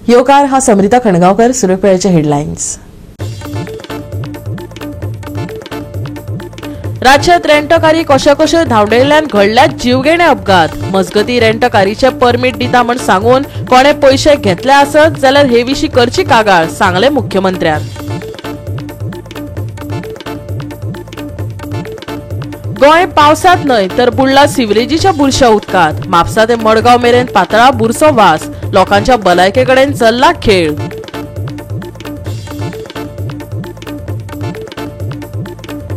येवकार हा समृता खणगांवकर. सुरपेळचे हेडलायन्स. राज्यात रेंटकारी कशा कशे धांवडयल्ल्यान घडल्यात जीवघेणे अपघात. मजगती रेंटकारीचे परमीट दिता म्हण सांगून कोणे पयशे घेतले आसत जाल्यार हे विशीं करची कागाळ, सांगले मुख्यमंत्र्यान. गोंय पावसात न्हय तर बुडला सिवरेजीच्या बुरश्या उदकांत. म्हापसा ते मडगांव मेरेन पातळा बुरसो वास, लोकांच्या भलायके कडेन चल्ला खेळ.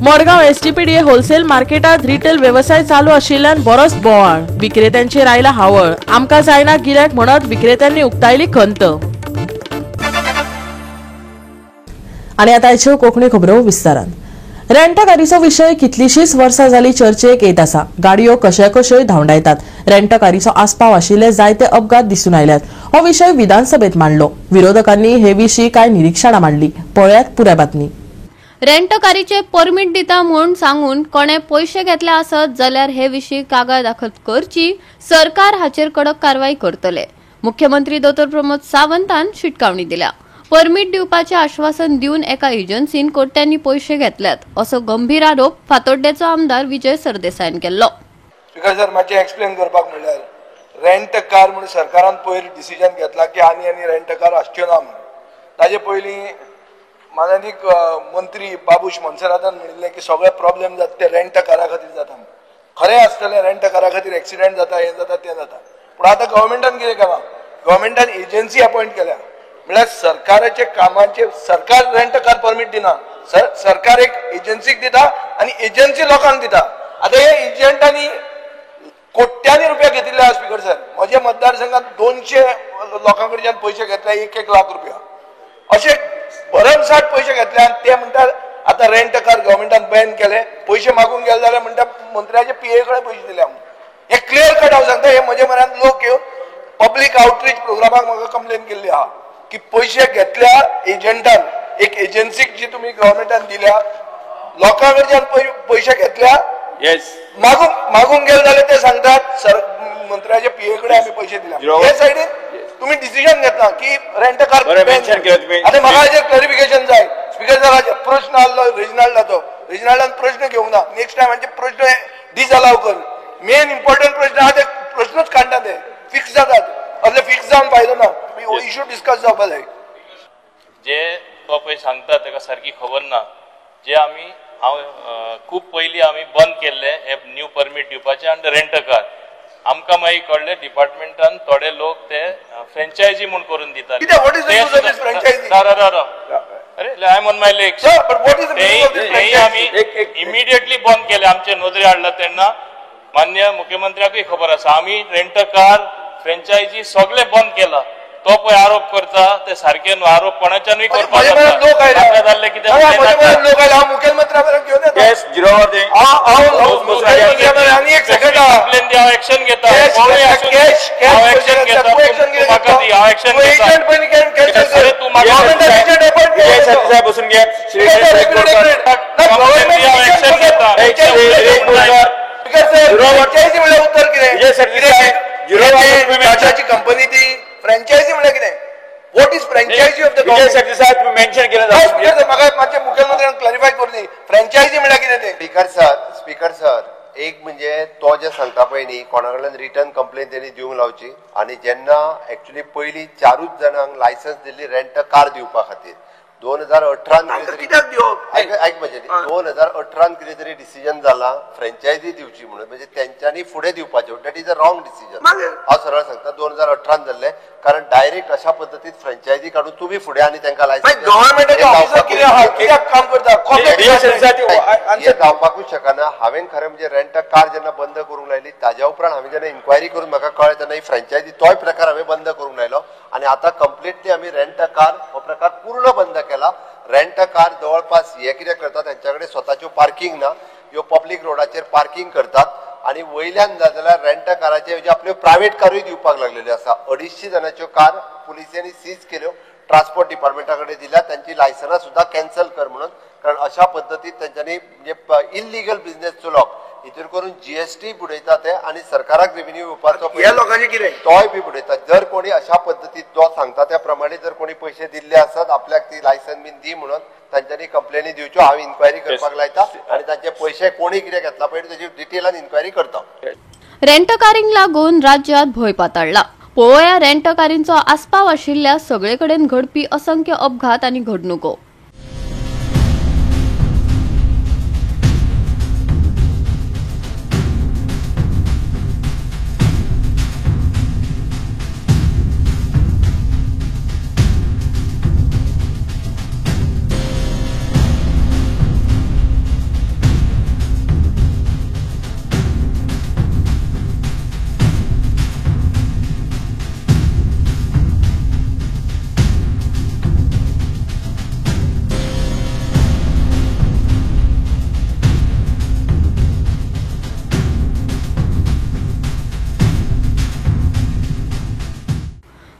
मडगांव एसटीपीडीए होलसेल मार्केटात रिटेल वेवसाय चालू आशिल्ल्यान बरोच बोवाळ. विक्रेत्यांचेर आयला हावळ. आमकां जायना गिरायक म्हणत विक्रेत्यांनी उक्तायली खंत. आनी आतां आयच्यो कोंकणी खबरो विस्तारान. रेंटकारीचो विशय कितलीशीच वर्सां जाली चर्चेक येत आसा. गाडयो कश्या कश्योय धांवडायतात. रेंटकारीचो आस्पाव आशिल्ले जायते अपघात दिसून आयल्यात. हो विशय विधानसभेत मांडलो. विरोधकांनी हे विशीं कांय निरिक्षणां मांडली. पळयात पुराय बातमी. रेंटकारीचे परमीट दिता म्हूण सांगून कोणे पयशे घेतले आसत जाल्यार हे विशीं कागाळ दाखल करची, सरकार हाचेर कडक कारवाय करतले. मुख्यमंत्री दोतोर प्रमोद सावंतान शिटकावणी दिल्या. परमीट दिवपाचें आश्वासन दिवन एका एजन्सीन कोट्यांनी पयशे घेतल्यात असो गंभीर आरोप फातोड्डेचो आमदार विजय सरदेसायान केल्लो. स्पीकर सर, मातशें एक्सप्लेन करपाक म्हणल्यार रेंट कार म्हणून सरकारान पयर डिसिजन घेतला की आनी आनी रेंट कार आसच्यो ना म्हणून. ताजे पयलीं माननीय मंत्री बाबूश मोन्सेरातान म्हणिल्लें की सगळे प्रॉब्लेम जाता ते रेंट कारा खातीर जाता. खरें आसतलें, रेंट कारा खातीर एक्सिडेंट जाता, हें जाता, तें जाता. पूण आतां गव्हर्मेंटान कितें केलां, गव्हर्मेंटान एजन्सी अपॉयंट केल्या. म्हळ्यार सरकाराचे कामाचे सरकार रेंट कार परमीट दिना, सरकार एक एजन्सीक दिता आनी एजन्सी लोकांक दिता. आतां हे एजंटांनी कोट्यांनी रुपया घेतिल्ले आसा. स्पीकर सर, म्हज्या मतदारसंघात 200 लोकां कडच्यान पयशे घेतले, 1-1 लाख रुपया अशे भरमसाठ पयशे घेतले. आनी ते म्हणटात आतां रेंट कार गव्हर्मेंटान बॅन केले, पयशे मागून गेले जाल्यार म्हणटा मंत्र्याचे पीए कडेन पयशे दिले. हे क्लियर कट हांव सांगता, हे म्हजे म्हऱ्यांत लोक येवन पब्लीक आउटरीच प्रोग्रामाक म्हाका कंप्लेन केल्ली आहा की पयशे घेतल्या एजंटान, एक एजन्सीक जी तुमी गव्हर्मेंटान दिल्या, लोकां कडच्यान पयशे घेतल्या, मागूंक गेले जाल्यार ते सांगतात सर मंत्र्याच्या पीए कडेन आमी पयशे दिल्या. हे सायडीन तुम्ही डिसिजन घेतला की रेंट कार. आतां म्हाका हाजेर क्लॅरिफिकेशन जाय. स्पीकर सर, हाजेर प्रश्न आहलो रेजिनाल्डाचो, रेजिनाल्डान प्रश्न घेवंक ना. नेक्स्ट टायम हांचे प्रश्न डिसअलाव कर. मेन इम्पॉर्टंट प्रश्न आहा ते प्रश्नूच काडटा, ते फिक्स जातात. असले फिक्स जावन फायदो ना, इशू डिस्कस जावपा जाय. जे तो पळय सांगता ताका सारकी खबर ना. जे आमी हांव खूब पयलीं आमी बंद केल्ले हे न्यू परमीट दिवपाचे आनी रेंट कार. आमकां मागीर कळ्ळें डिपार्टमेंटान थोडे लोक ते फ्रेंचायजी म्हूण करून दितात. अरे I am on my leg. तेय आमी इमिडिएटली बंद केले. आमचे नदरे हाडला तेन्ना मान्य मुख्यमंत्र्याकूय खबर आसा. आमी रेंट कार फ्रेंचायजी सगळे बंद केला. तो पळय आरोप करता ते सारके न्हू. आरोप कोणाच्यानूय करपाक जाल्ले कितें एक्शन घेता, एक्शन घेता, म्हाका दी, हांव एक्शन घेता. तूं बसून घे. एक्शन घेता. फ्रँचायजी म्हणल्यार उत्तर कितें? टाटाची कंपनी ती फ्रँचायजी म्हणल्यार कितें? What is franchise of the government? Sardesai, तुम्ही मेन्शन केलं. म्हाका मातशें मुखेलमंत्र्यान क्लॅरिफाय करून दी, फ्रँचायजी म्हणल्यार कितें तें? स्पीकर सर, एक म्हणजे तो जे सांगता पळय न्ही, कोणा कडल्यान रिटर्न कंप्लेन तेणी दिवंक लावची. आनी जेन्ना एक्चुअली पयलीं 4 जाणांक लायसन्स दिल्ली रेंट कार दिवपा खातीर 2018 आयक म्हणजे 2018 कितें तरी डिसिजन जाला फ्रँचायजी दिवची म्हणून, म्हणजे तेंच्यांनी फुडें दिवपाचें. That is a wrong decision. हांव सरळ सांगता, 2018 जाल्लें. कारण डायरेक्ट अशा पद्दतीन फ्रँचायजी काडून तुमी फुडें आनी तेंकां लायसन्स हें जावपाकूच शकना. हांवें खरें म्हणजे रेंट कार जेन्ना बंद करूंक लायली ताज्या उपरांत हांवें जेन्ना इन्क्वायरी करून म्हाका कळ्ळें तेन्ना ही फ्रँचायजी तोय प्रकार हांवें बंद करूंक लायलो. आनी आतां कंप्लिटली आमी रेंट कार हो प्रकार पूर्ण बंद केला. रेंट कार जवळपास हे कितें करतात, तेंच्या कडेन स्वताच्यो पार्किंग ना, ह्यो पब्लीक रोडाचेर पार्किंग करतात. आनी वयल्यान जाल्यार रेंट काराचे जे आपल्यो प्रायवेट कारूय दिवपाक लागलेल्यो आसा. 250 जाणांच्यो कार पुलिसांनी सीज केल्यो, ट्रान्सपोर्ट डिपार्टमेंटा कडेन दिल्या, तांची लायसनां सुद्दां कॅन्सल कर म्हणून. कारण अशा पद्दतीन तेंच्यांनी म्हणजे इलिगल बिझनेस चलोवप हितून करून जीएसटी बुडयता ते आनी सरकाराक रेव्हेन्यू येवपाचो ह्या लोकांचे कितें तोय बी बुडयता. जर कोणी अशा पद्दतीन जो सांगता त्या प्रमाणे जर कोणी पयशे दिल्ले आसत आपल्याक ती लायसन बीन दी म्हणून तांच्यांनी कंप्लेनी दिवच्यो. हांव इन्क्वायरी करपाक लायता आनी तांचे पयशे कोणी कितें घेतला पळय ताची डिटेलान इन्क्वायरी करता. रेंटकारींक लागून राज्यात भंय पातळला. पळोवया रेंटकारींचो आस्पाव आशिल्ल्या सगळे कडेन घडपी असंख्य अपघात आनी घडणुको.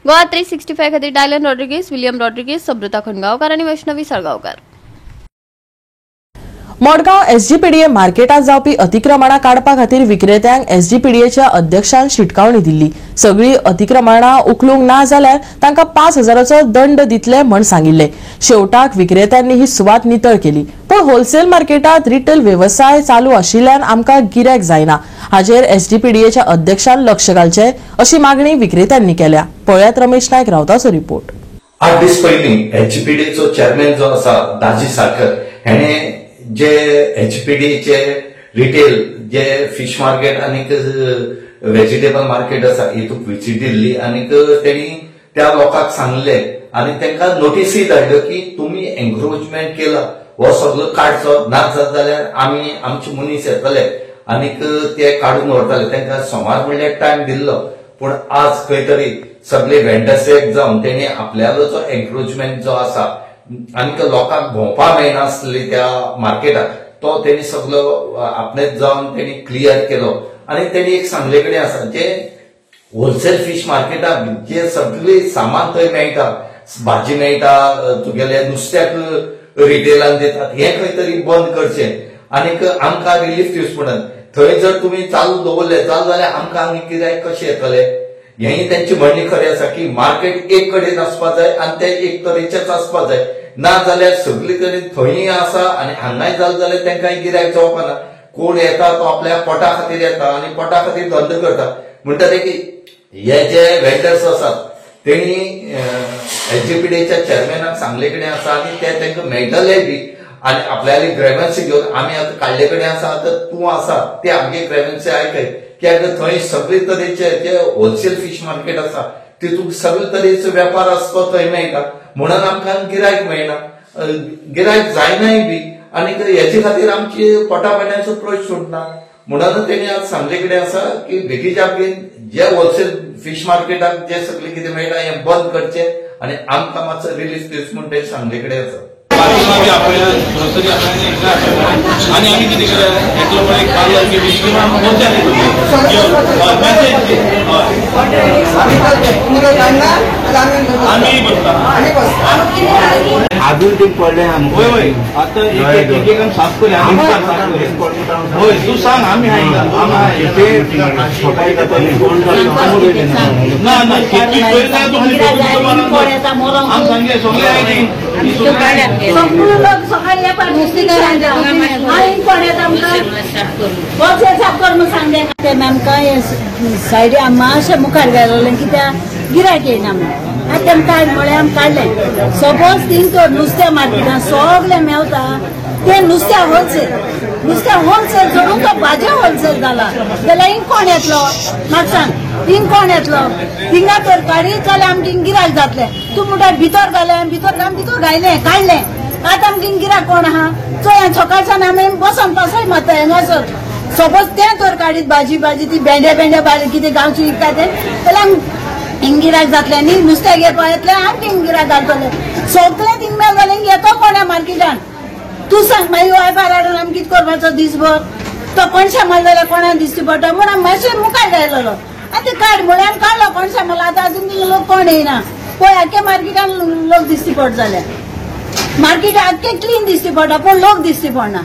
गोवा 365 खातीर डायलन रॉड्रिगेज, विलियम रॉड्रिगेज, सब्रता खंडगांवकार आनी वैष्णवी साळगांवकार. मडगांव एसजीपीडीए मार्केटात जावपी अतिक्रमणां काडपा खातीर विक्रेत्यांक एसजीपीडीएच्या अध्यक्षान शिटकावणी दिल्ली. सगळी अतिक्रमणां उखलूंक ना जाल्यार तांकां 5,000चो दंड दितले म्हण सांगिल्ले. शेवटाक विक्रेत्यांनी ही सुवात नितळ केली. पूण होलसेल मार्केटात रिटेल वेवसाय चालू आशिल्ल्यान आमकां गिरायक जायना. हाचेर एसजीपीडीएच्या अध्यक्षान लक्ष घालचें अशी मागणी विक्रेत्यांनी केल्या. पळयात रमेश नायक रावताचो रिपोर्ट. 8 दीस पयलीं एचपीडीचो चेअरमॅन जो आसा दाजी साखर हेणे जे एचपीडीचे रिटेल जे फिश मार्केट आनी वेजिटेबल मार्केट आसा हितूंत विजीट दिल्ली आनी तेणी त्या लोकांक सांगले आनी तांकां नोटीसूय धाडल्यो की तुमी एन्क्रोचमेंट केला हो सगळो काडचो, ना जात जाल्यार आमी आमचे मनीस येतले आनी ते काडून व्हरतले. तांकां सोमार म्हणल्यार टायम दिल्लो, पूण आज खंय तरी सगळे वेंडर्स एक जावन तेणी आपल्यालो जो एन्क्रोचमेंट जो आसा आनी लोकांक भोंवपाक मेळनासली त्या मार्केटाक तो तेणी सगळो आपणेच जावन तेणी क्लियर केलो. आनी तेणी एक सांगले कडेन आसा जे होलसेल फिश मार्केटाक जे सगळे सामान थंय मेळटा, भाजी मेळटा, तुगेले नुस्त्याक रिटेलान दितात, हें खंय तरी बंद करचें आनीक आमकां रिलीफ दिवचें पडत. थंय जर तुमी चालू दवरले चालू जाल्यार आमकां आनी गिरायक कशें येतलें? हेंय तेंची म्हणणी खरें आसा की मार्केट एक कडेन आसपा जाय आनी ते एक तरेचेच आसपा जाय, ना जाल्यार सगळे कडेन थंय आसा आनी हांगाय जालें जाल्यार तांकां गिरायक जावपा ना. कोण येता तो आपल्या पोटा खातीर येता आनी पोटा खातीर धंदो करता. म्हणटा ते की हे जे वेंडर्स आसात तेणी एचजीपीडीच्या चेअरमॅनाक सांगले कडेन आसा आनी ते तांकां मेळटले बी आनी आपल्याली ग्रेवन्सी घेवन आमी आतां काडले कडेन आसा, आतां तूं आसा ते आमगे ग्रेवन्सी आयकय की आतां थंय सगळे तरेचे जे होलसेल फिश मार्केट आसा तितूंत सगळे तरेचो वेपार आसा तो थंय मेळटा, म्हणून आमकां गिरायक मेळना, गिरायक जायनाय बी आनी हेचे खातीर आमची पोटा पाण्याचो प्रश्न सुटना. म्हणून तेणी आज सांगले कडेन आसा की बेगीच्या बेगीन जे होलसेल फिश मार्केटाक जे सगळे कितें मेळटा हें बंद करचें आनी आमकां मातसो रिलीफ दिवचो म्हूण तेणी सांगले कडेन आसा. आनी आमी कितें केलें एकलो पण एक पार्लर आमी बसता आजून ते पडले. हय हय आतां एक एकान साफ करूया. हय तूं सांग आमी ना ना आमी सांगले सगळे आयली आमकां सायडी मातशें मुखार गेलें कित्याक गिरायक येयना म्हूण आतां तेम काड म्हळें आमी काडलें. सपोज थिंग तर नुस्त्या मार्केटान सगळें मेवता तें नुस्त्या होलसेल, नुस्त्या होलसेल सोडून तो भाजये होलसेल जाला जाल्यार हिंग कोण येतलो म्हाका सांग? हिंग कोण येतलो? थिंगा तर काडीत जाल्यार आमकां गिरायक जातलें. तूं म्हणटा भितर घालें, भितर आमी भितर घायलें काडलें, आतां आमकां गिरायक कोण आहा? चोय सकाळच्यान आमी बसोन पासय मारता हांगासर. सपोज तें तर काडीत भाजी भाजी ती भेंडे भेंडे भाजी कितें गांवची विकता तें जाल्यार हिंग गिरायक जातलें न्ही, नुस्त्याक घेवपा येतलें, आमकां हिंग गिरायक घालतलें. सगळें थिंग मेळ जालें येतो कोणा मार्केटान? तूं सांग मागीर वायफार हाडून आमी कितें करपाचो दिसभर? तो कोणशा माल जाल्यार कोणाक दिसती पडटा म्हूण आमी मातशें मुखार गायलेलो. आतां ते काड म्हळ्यार आमी काडलो कोणशा माल. आतां आजून लोक कोण येयना. पळय आख्खे मार्केटान लोक दिसती पड जाल्या, मार्केट आख्खें क्लीन दिसती पडटा पूण लोक दिसती पडना.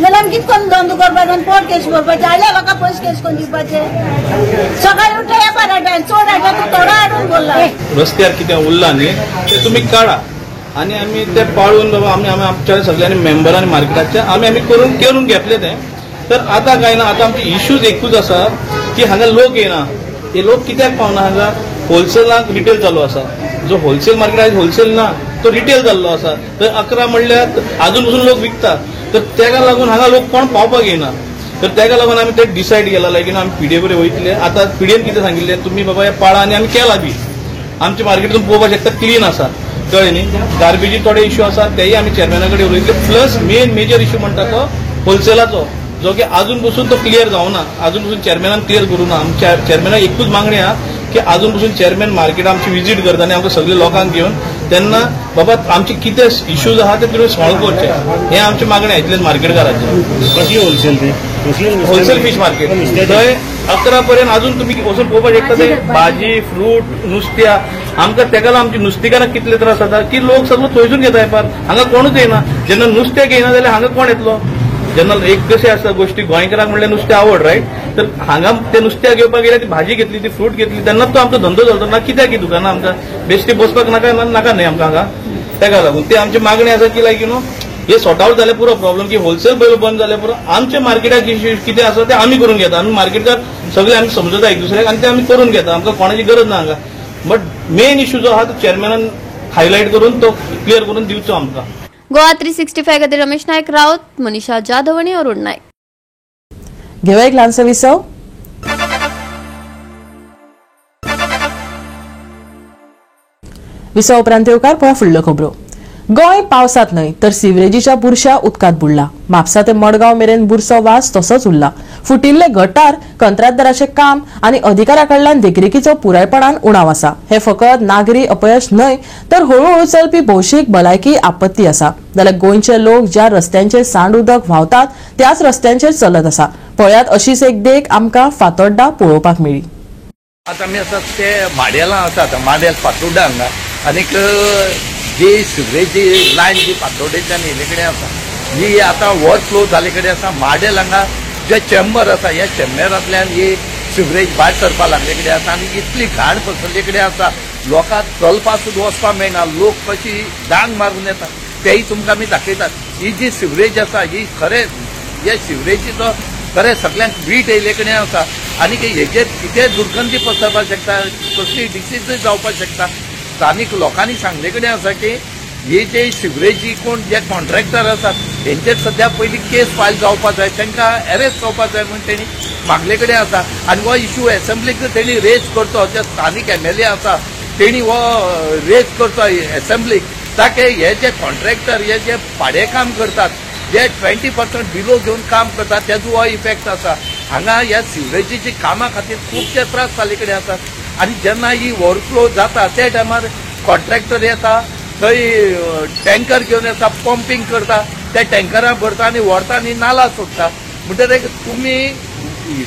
जाल्यार आमी कितें करून धंदो करपाचो आनी पोट केश भरपाचें? आयल्या लोकांक पयशे केश करून दिवपाचे? सकाळी उठ्ठा येपार हाडटा, चड हाडटा, तूं थोडो हाडून भरला. रस्त्यार कितें उरलां न्ही तें तुमी काडा आनी आमी ते पाळून बाबा आमी आमी आमच्या सगळ्यांनी मेंबरांनी मार्केटाच्या आमी आमी करून घेतले ते. तर आतां कांय ना, आतां आमचे इश्यूज एकूच आसा की हांगा लोक येना. हे लोक कित्याक पावना हांगा? होलसेलाक रिटेल चालू आसा. जो होलसेल मार्केट आयज होलसेल ना, तो रिटेल जाल्लो आसा. तर 11 म्हणल्यार आजून पसून लोक विकता, तर तेका लागून हांगा लोक कोण पावपाक येना. तर तेका लागून आमी ते डिसायड केला लायक आमी पीडीए कडेन वयतले. आतां पीडीएन कितें सांगिल्लें, तुमी बाबा हे पाळा आनी आमी केला बी. आमचे मार्केट तुमी पळोवपाक शकता क्लीन आसा, कळ्ळें न्ही. गार्बेजी थोडे इश्यू आसा तेय आमी चेअरमॅना कडेन उलयतले. प्लस मेन मेजर इश्यू म्हणटा तो होलसेलाचो, जो की आजून पसून तो क्लियर जावना, आजून पसून चेअरमॅनान क्लियर करूं ना. आमच्या चेअरमॅनाक एकूच मागणी आहा की आजून पसून चेअरमॅन मार्केट आमची विजीट करता आनी आमकां सगळे लोकांक घेवन तेन्ना बाबा आमचे कितें इश्यूज आहा ते तुमी सॉल्व करचे, हें आमची मागणी आहा इतलेच मार्केटकाराचें. कसली होलसेल? ती होलसेल फीश मार्केट थंय 11 पर्यंत अजून तुमी वचून पळोवपाक शकता. ते भाजी, फ्रूट, नुस्त्या आमकां तेका लागून आमची नुस्तेकारांक कितले त्रास जाता की लोक सगळो थंयसून घेता येपार, हांगा कोणूच येना. जेन्ना नुस्त्याक येना जाल्यार हांगा कोण येतलो? जेन्ना एक कशें आसता गोश्टी, गोंयकारांक म्हणल्यार नुस्तें आवड, रायट? तर हांगा ते नुस्त्याक घेवपाक गेले, ती भाजी घेतली, ती फ्रूट घेतली, तेन्ना तो आमचो धंदो चलतो ना. कित्याक ही दुकानां आमकां बेश्टी बसपाक नाका नाका न्ही आमकां हांगा. तेका लागून ते आमची मागणी आसा की लायक you know हे सॉर्ट आवट जालें पुरो प्रॉब्लम, की होलसेल पयलो बंद जालें पुरो. आमच्या मार्केटाक इश्यू कितें आसा ते आमी करून घेता. आमी मार्केटकार सगळे आमी समजता एक दुसऱ्याक आनी ते आमी करून घेता, आमकां कोणाची गरज ना हांगा. बट मेन इश्यू जो आहा तो चेअरमॅनान हायलायट करून तो क्लियर करून दिवचो आमकां. गोवा 365 खातीर रमेश नायक राऊत, मनीषा जाधव आनी अरुण नायक. घेवया एक ल्हानसो विसव. विसव उपरांत येवकार पळया फुडल्यो खबरो. गोंय पावसांत न्हय तर सिवरेजीच्या बुरश्या उदकांत बुडला. म्हापसा ते मडगांव मेरेन बुरसो वास तसोच उरला. फुटिल्ले गटार, कंत्राटदाराचें काम आनी अधिकाऱ्या कडल्यान देखरेखीचो पुरायपणान उणाव आसा. हे फकत नागरी अपयश न्हय तर हळूहळू चलपी भौशीक भलायकी आपत्ती आसा. जाल्यार गोंयचे लोक ज्या रस्त्यांचेर सांड उदक व्हांवतात त्याच रस्त्यांचेर चलत आसा. पळयात अशीच एक देख आमकां फातोड्डा पळोवपाक मेळ्ळी. आतां आमी आसात ते माडेला आसात, माडेल फातोड्डा हांगा. आनीक जी सिवरेजी लायन जी फातोड्डेच्यान येयल्ले कडेन आसा, ही आतां ओवरफ्लो जाल्ले कडेन आसा. माडेल हांगा जे चेंबर आसा, ह्या चेंबरांतल्यान ही सिवरेज भायर सरपाक लागले कडेन आसा आनी इतली घाण पसरले कडेन आसा, लोकांक चलपाक सुद्दां वचपाक मेळना. लोक कशी दांग मारून येता तेय तुमकां आमी दाखयतात. ही जी सिवरेज आसा ही खरें ह्या सिवरेजीचो खरें सगळ्यांक वीट येयले कडेन आसा आनी हेजेर कितें दुर्गंधी पसरपाक शकता, कसली डिसीजय जावपाक शकता. स्थानीक लोकांनी सांगले कडेन आसा की हे जे सिवरेजी कोण जे कॉन्ट्रॅक्टर आसात हेंचेर सद्या पयलीं केस फायल जावपाक जाय, तांकां अरेस्ट जावपाक जाय म्हूण तेणी मागले कडेन आसा. आनी हो इश्यू एसेंब्लीक तेणी रेज करचो, जे स्थानीक एमएलए आसा तेणी हो रेज करचो एसेंब्लीक, ताके हे जे कॉन्ट्रॅक्टर हे जे भाडें काम करतात, जे 20% बिलो घेवन काम करतात, तेजो हो इफेक्ट आसा. हांगा ह्या सिवरेजीच्या कामा खातीर खुबशे त्रास जाल्ले कडेन आसात आनी जेन्ना ही ओवरफ्लो जाता त्या टायमार कॉन्ट्रॅक्टर येता, थंय टँकर घेवन येता, पंपींग करता, त्या टँकरां भरता आनी व्हरता आनी नाला सोडटा. म्हणटकीर तुमी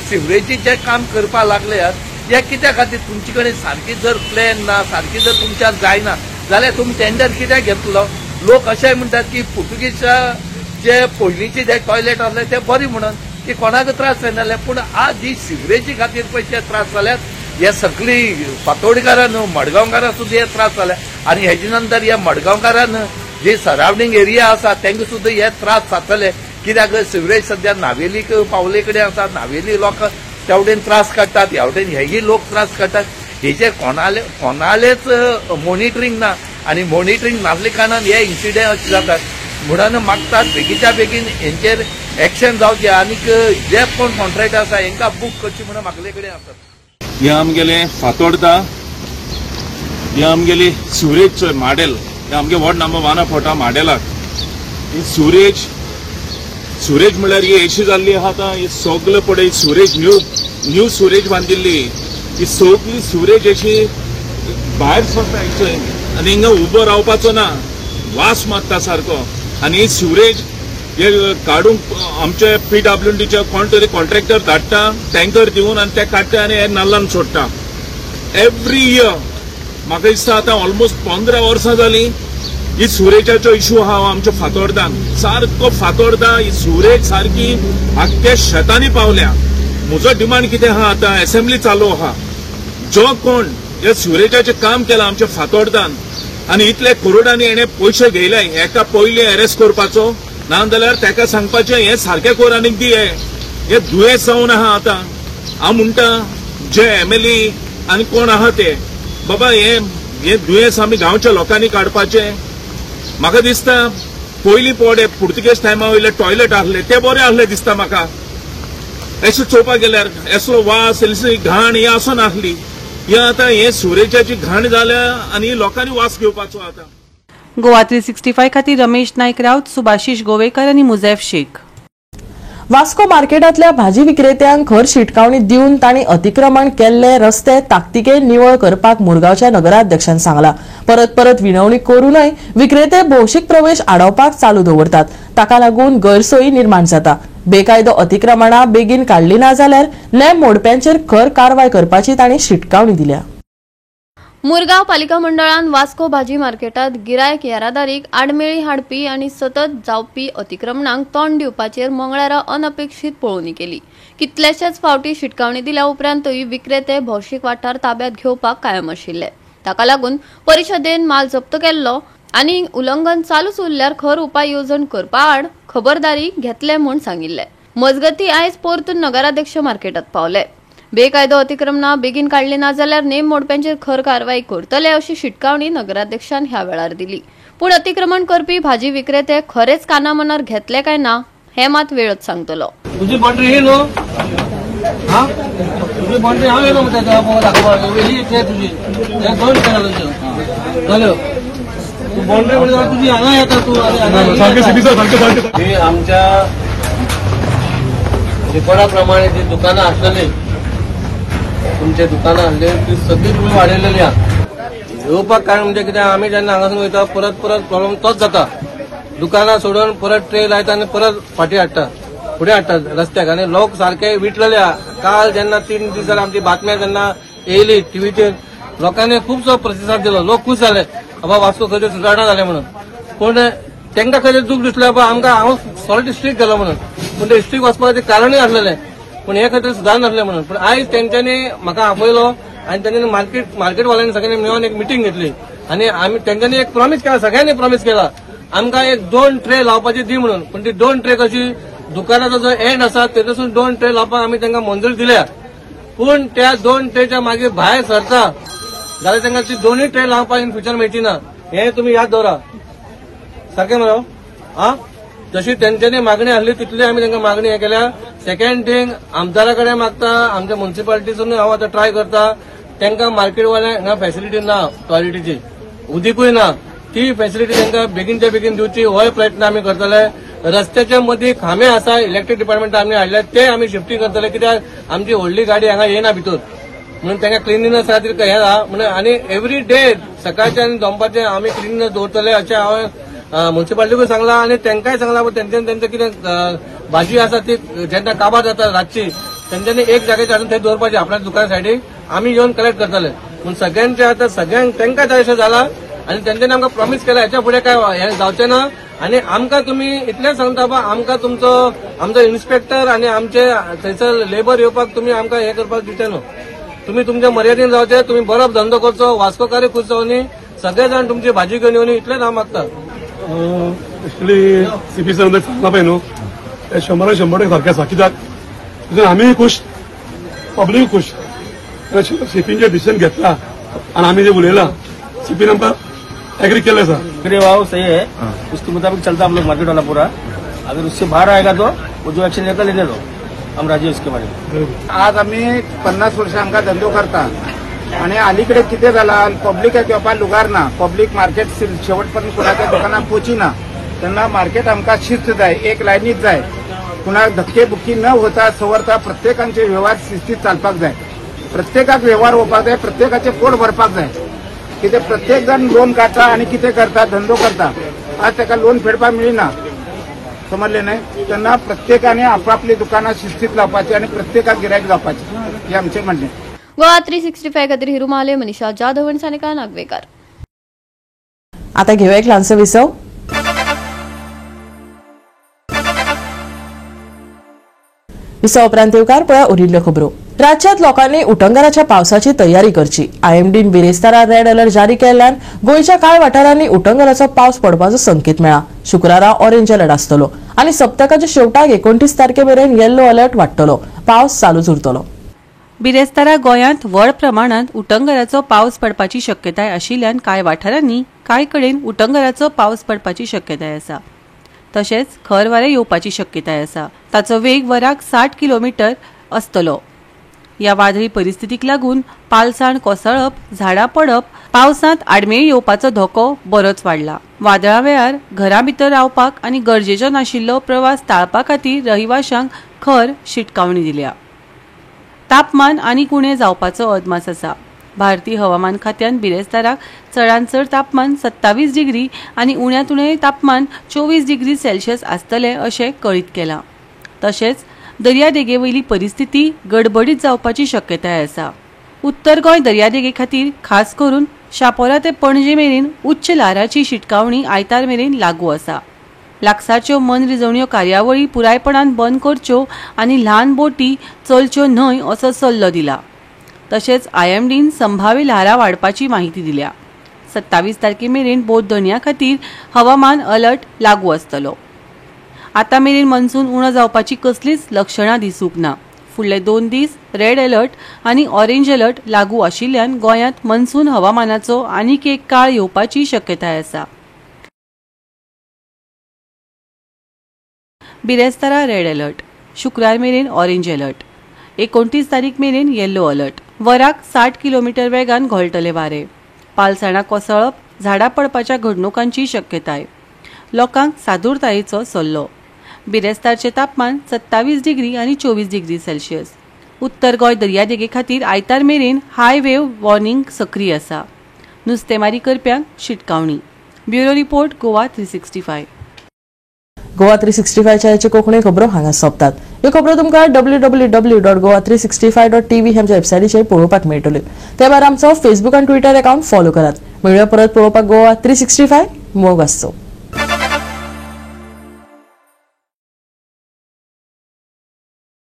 सिवरेजीचें काम करपाक लागल्यात ह्या कित्या खातीर? तुमचे कडेन सारकी जर प्लॅन ना, सारकी जर तुमच्यान जायना जाल्यार तुमी टेंडर कित्याक घेतलो? लोक अशें म्हणटात की पुर्तुगीजा जे पयलींचे जे टॉयलेट आसले ते बरे म्हणून की कोणाक त्रास जायनासले, पूण आज ही सिवरेजी खातीर पयशे त्रास जाल्यात. हे सगळी फातोडकारां न्हू, मडगांवकारां सुद्दां हे त्रास जाले आनी हेजे नंतर ह्या मडगांवकारां जे सरावंडींग एरिया आसा तांकां सुद्दां हे त्रास जातले. कित्याक सिवरेज सद्या नावेलीक पावले कडेन आसा, नावेली लोक त्या वटेन त्रास काडटात, ह्या वटेन हेय लोक त्रास काडटात. हेचेर कोणालेच मॉनिटरींग ना आनी मॉनिटरींग नासले कारणान हे इन्सिडेंट अशें जातात. म्हणून मागतात बेगीच्या बेगीन हेंचेर एक्शन जावचें आनीक जे कोण कॉन्ट्रॅक्टर आसा हेंकां बूक करचे म्हणून मागले कडेन आसात. हे आमगेले फातोड्डा, हे आमगेली सिवरेज माडेल, हे आमगे वॉर्ड नंबर 1 फोटा माडेलाक ही सिवरेज, सिवरेज म्हणल्यार ही अशी जाल्ली आहा आतां, ही सगळे पळय सिवरेज न्यू न्यू सिवरेज बांदिल्ली, ही सगळी सिवरेज अशी भायर सरता हिंगसर आनी हिंगा उबो रावपाचो ना, वास मारता सारको. आनी ही सिवरेज हे काडूंक आमचे पीडब्ल्यूडीचे कोण तरी कॉन्ट्रॅक्टर धाडटा, टँकर दिवन आनी ते काडटा आनी हे नाल्लान सोडटा. एवरी इयर म्हाका दिसता आतां ऑलमोस्ट 15 वर्सां जालीं ही सुरेजाचो इशू आहा आमच्या फातोर्दान, सारको फातोर्दा ही सुरेज सारकी आख्ख्या शेतांनी पावल्या. म्हजो डिमांड कितें आहा, आतां असेंब्ली चालू आहा, जो कोण ह्या सुरेजाचें काम केलां आमच्या फातोर्दान आनी इतले करोडांनी हेणे पयशे घेयले, हेका पयलीं अरेस्ट करपाचो, ना जाल्यार ताका सांगपाचें हें सारकें कर आनीक दी. हे दुयेंस जावन आहा. आतां हांव म्हणटा जे एमएलए आनी कोण आहा ते बाबा हे दुयेंस आमी गांवच्या लोकांनी काडपाचें. म्हाका दिसता पयलीं पोडे पुर्तुगेज टायमा वयले टॉयलेट आहले ते बरे आहले दिसता म्हाका. अशें चोवपाक गेल्यार असलो वास असली घाण ही आसनासली. हे आतां हे सुरेजाची घाण जाल्या आनी लोकांनी वास घेवपाचो आतां. गोवा 365 खातीर रमेश नायक राऊत, सुभाषिश गोवेकर आनी मुजैफ शेख. वास्को मार्केटांतल्या भाजी विक्रेत्यांक खर शिटकावणी दिवन तांणी अतिक्रमण केल्ले रस्ते ताकतिकेन निवळ करपाक मुरगांवच्या नगराध्यक्षान सांगला. परत परत विनवणी करूनय विक्रेते भौशीक प्रवेश आडावपाक चालू दवरतात. ताका लागून गैरसोयी निर्माण जाता. बेकायदो अतिक्रमणा बेगीन काडली ना जाल्यार नेम मोडप्यांचेर खर कारवाय करपाची तांणी शिटकावणी दिल्या. मुरगांव पालिका मंडळान वास्को भाजी मार्केटात गिरायक येरादारीक आडमेळी हाडपी आनी सतत जावपी अतिक्रमणांक तोंड दिवपाचेर मंगळारा अनपेक्षीत पळोवणी केली. कितलेशेच फावटी शिटकावणी दिल्या उपरांतूय विक्रेते भौशीक वाठार ताब्यात घेवपाक कायम आशिल्ले. ताका लागून परिशदेन माल जप्त केल्लो आनी उल्लंघन चालूच उरल्यार खर उपाय येवजण करपा आड खबरदारी घेतले म्हूण सांगिल्ले. मजगती आयज परतून नगराध्यक्ष मार्केटात पावले. बेकायदो अतिक्रमणा बेगीन काडली ना जाल्यार नेम मोडप्यांचेर खर कारवाय करतले अशी शिटकावणी नगराध्यक्षान ह्या वेळार दिली. पूण अतिक्रमण करपी भाजी विक्रेते खरेच काना मनार घेतले काय ना हे मात वेळच सांगतलो. तुझी बाउंड्री ही न्हू, हा तुझी बाउंड्री हांव येयलो तुझी बाउंड्री तुझी हांगा येता तूं. आमच्या रिकॉर्डा प्रमाणे जी दुकानां आसलेली, तुमचे दुकानां आसले ती सगळी तुमी वाडयलेली आहा. येवपाक कारण म्हणजे कितें, आमी जेन्ना हांगासून वयता परत परत प्रॉब्लम तोच जाता. दुकानां सोडून परत ट्रे लायता आनी परत फाटीं हाडटा, फुडें हाडटा रस्त्याक, आनी लोक सारके विटलेले आहा. काल जेन्ना 3 दीस जाले आमची बातम्या जेन्ना येयली टिवीचेर, लोकांनी खुबसो प्रतिसाद दिलो, लोक खूश जाले बाबा वास्को खंय सुदारणा जाले म्हणून. पूण तांकां खंय दूख दिसलें बाबा आमकां हांव सॉलिड स्ट्रीक गेलो म्हणून, पूण ते स्ट्रीक वचपाचें कारणूय आसलेलें, पूण हे खातीर सुदारणा नासलें म्हणून. पूण आयज तेंच्यांनी म्हाका आपयलो आनी तेंच्यांनी मार्केटवाल्यांनी सगळ्यांनी मेळून एक मिटींग घेतली आनी आमी तेंच्यांनी एक प्रॉमीस केला, सगळ्यांनी प्रॉमीस केला आमकां एक 2 ट्रे लावपाची दी म्हणून. पूण ती 2 ट्रे कशी, दुकानाचो जो एंड आसा तेतून 2 ट्रे लावपाक आमी तांकां मंजुरी दिल्या, पूण त्या 2 ट्रेच्या मागीर भायर सरता जाल्यार तांकां ती 2 ट्रे लावपाक इन फ्युचर मेळची ना, हें तुमी याद दवरा सारकें मरो. आं, जशी तेंच्यांनी मागणी आसली तितली आमी तांकां मागणी हें केल्या. सेकंड थिंग, आमदारा कडेन मागता, आमच्या मुन्सिपालिटीसून हांव आतां ट्राय करता, तांकां मार्केटवाल्यांक हांगा फॅसिलिटी ना, टॉयलेटीची उदीकूय ना, ती फॅसिलिटी तांकां बेगीनच्या बेगीन दिवची होय प्रयत्न आमी करतले. रस्त्याच्या मदीं खांबे आसा, इलेक्ट्रीक डिपार्टमेंट आमी हाडल्या ते आमी शिफ्टींग करतले, कित्याक आमची व्हडली गाडी हांगा येना भितर म्हणून तांकां क्लिनिनेस खातीर हें आहा म्हणून. आनी एवरी डे सकाळचें आनी दनपारचें आमी क्लिनिनेस दवरतले अशें हांवें मुन्सिपालिटीकूय सांगलां आनी तांकांय सांगलां. पण तेंच्यांनी तेंचें कितें भाजी आसा ती जेन्ना काबार जाता रातची, तेंच्यांनी एक जाग्याचेर हाडून थंय दवरपाची आपल्या दुकाना सायडीक, आमी येवन कलेक्ट करतले. पूण सगळ्यांचे आतां सगळ्यांक तांकां जाय अशें जालां आनी तेंच्यांनी आमकां प्रॉमीस केला हेच्या फुडें काय हें जावचें ना. आनी आमकां तुमी इतलें सांगता बाबा आमकां तुमचो आमचो इन्स्पेक्टर आनी आमचे थंयसर लेबर येवपाक तुमी आमकां हें करपाक दिवचे न्हू. तुमी तुमच्या मर्यादेन जावचे, तुमी बरो धंदो करचो, वास्कोकार खूश जावनी, सगळे जाण तुमची भाजी घेवन येवनी, इतलेंच हांव मागता. एक्चुअली सीपी सर सांगला पळय न्हू, ते 100% सारकें आसा, कित्याक तितून आमीय खूश, पब्लीक खूश. सीपीन जे डिसिजन घेतला आनी आमी जे उलयला, सीपीन आमकां एग्री केल्लें आसा. भाव सही है, उसके मुताबिक चलता हम लोग मार्केट वाला पूरा. अगर उससे बाहर आएगा तो वो जो एक्शन लेगा लेने दो, हम राजी उसके बारे में. आज आमी 50 वर्षां आमकां धंदो करता आनी अलीकडे कितें जाला, पब्लिकाक येवपाक लुगार ना, पब्लीक मार्केट शेवट पर्यंत कोणाच्या दुकानाक पोची ना, तेन्ना मार्केट आमकां शिस्त जाय, एक लायनीत जाय, कुणाक धक्के बुक्की न होता सवरता प्रत्येकांचे व्यवहार शिस्तीत चालपाक जाय, प्रत्येकाक व्यवहार होवपाक जाय, प्रत्येकाचें पोट भरपाक जाय. कितें प्रत्येक जाण लोन काडटा आनी कितें करता, धंदो करता, आज ताका लोन फेडपाक मेळना, समजले न्हय. तेन्ना प्रत्येकाने आपापली दुकानां शिस्तीत लावपाची आनी प्रत्येकाक गिरायक जावपाचें, हें आमचें म्हणणें. गोवा 365 खातीर हिरू माले, मनीषा जाधव आनी सानिका नागवेकर. आता घेऊया एक ल्हानसो विसव. विसव उपरांत येवकार पळया उरिल्ल्यो खबरो. राज्यांत लोकांनी उटंगाराच्या पावसाची तयारी करची. आयएमडीन बिरेस्तारा रेड अलर्ट जारी केल्ल्यान गोंयच्या कांय वाठारांनी उटंगाराचो पावस पडपाचो संकेत मेळ्ळा. शुक्रारा ऑरेंज अलर्ट आसतलो आनी सप्तकाच्या शेवटाक 29 तारखे मेरेन येल्लो अलर्ट वाडटलो. पावस चालूच उरतलो. बिरेस्तारा गोंयांत व्हड प्रमाणांत उटंगाराचो पावस पडपाची शक्यताय आशिल्ल्यान कांय वाठारांनी कांय कडेन उटंगाराचो पावस पडपाची शक्यताय आसा. तशेंच खर वारें येवपाची शक्यताय आसा. ताचो वेग वराक 60 किलोमिटर आसतलो. ह्या वादळी परिस्थितीक लागून पालसाण कोसळप, झाडां पडप, पावसांत आडमेळी येवपाचो धोको बरोच वाडला. वादळा वेळार घरा भितर रावपाक आनी गरजेचो नाशिल्लो प्रवास टाळपा खातीर रहिवाशांक खर शिटकावणी दिल्या. तापमान आनीक उणें जावपाचो अदमास आसा. भारतीय हवामान खात्यान बिरेस्ताराक चडांत चड तापमान 27 डिग्री आनी उण्यांत उणें तापमान 24 डिग्री सेल्सियस आसतलें अशें कळीत केलां. तशेंच दर्यादेगेवयली परिस्थिती गडबडीत जावपाची शक्यताय आसा. उत्तर गोंय दर्यादेगे खातीर खास करून शापोरा ते पणजे मेरेन उच्च ल्हाराची शिटकावणी आयतार मेरेन लागू आसा. लागसारच्यो मनरिजवण्यो कार्यावळी पुरायपणान बंद करच्यो आनी ल्हान बोटी चलच्यो न्हय असो सल्लो दिला. तशेंच आयएमडीन संभाव्य ल्हारां वाडपाची माहिती दिल्या. 27 तारखे मेरेन बोट धनयां खातीर हवामान अलर्ट लागू आसतलो. आतां मेरेन मनसून उणो जावपाची कसलीच लक्षणां दिसूंक ना. फुडले 2 दीस रेड अलर्ट आनी ऑरेंज अलर्ट लागू आशिल्ल्यान गोंयांत मनसून हवामानाचो आनीक एक काळ येवपाची शक्यताय आसा. बिरेस्तारा रेड अलर्ट, शुक्रार मेरेन ऑरेंज अलर्ट, 29 तारीख मेरेन येल्लो अलर्ट. वराक 60 किलोमिटर वेगान घोळटले वारे. पालसाणां कोसळप, झाडां पडपाच्या घडणुकांची शक्यताय. लोकांक सादूरतायेचो सल्लो. बिरेस्तारचें तापमान 27 डिग्री आनी 24 डिग्री सेल्सियस. उत्तर गोंय दर्यादेगे खातीर आयतार मेरेन हाय वेव वॉर्निंग सक्रीय आसा. नुस्तेमारी करप्यांक शिटकावणी. Bureau report, Goa 365. Goa 365च्या Konkani खबरो हांगा सोंपतात. ह्यो खबरो तुमकां www.goa365.tv ह्या आमच्या वेबसायटीचेर पळोवपाक मेळटल्यो. ते भायर आमचो फेसबूक आनी ट्विटर अकावंट फॉलो करात. मेळुया परत पळोवपाक गोवा 365. मोग आसचो.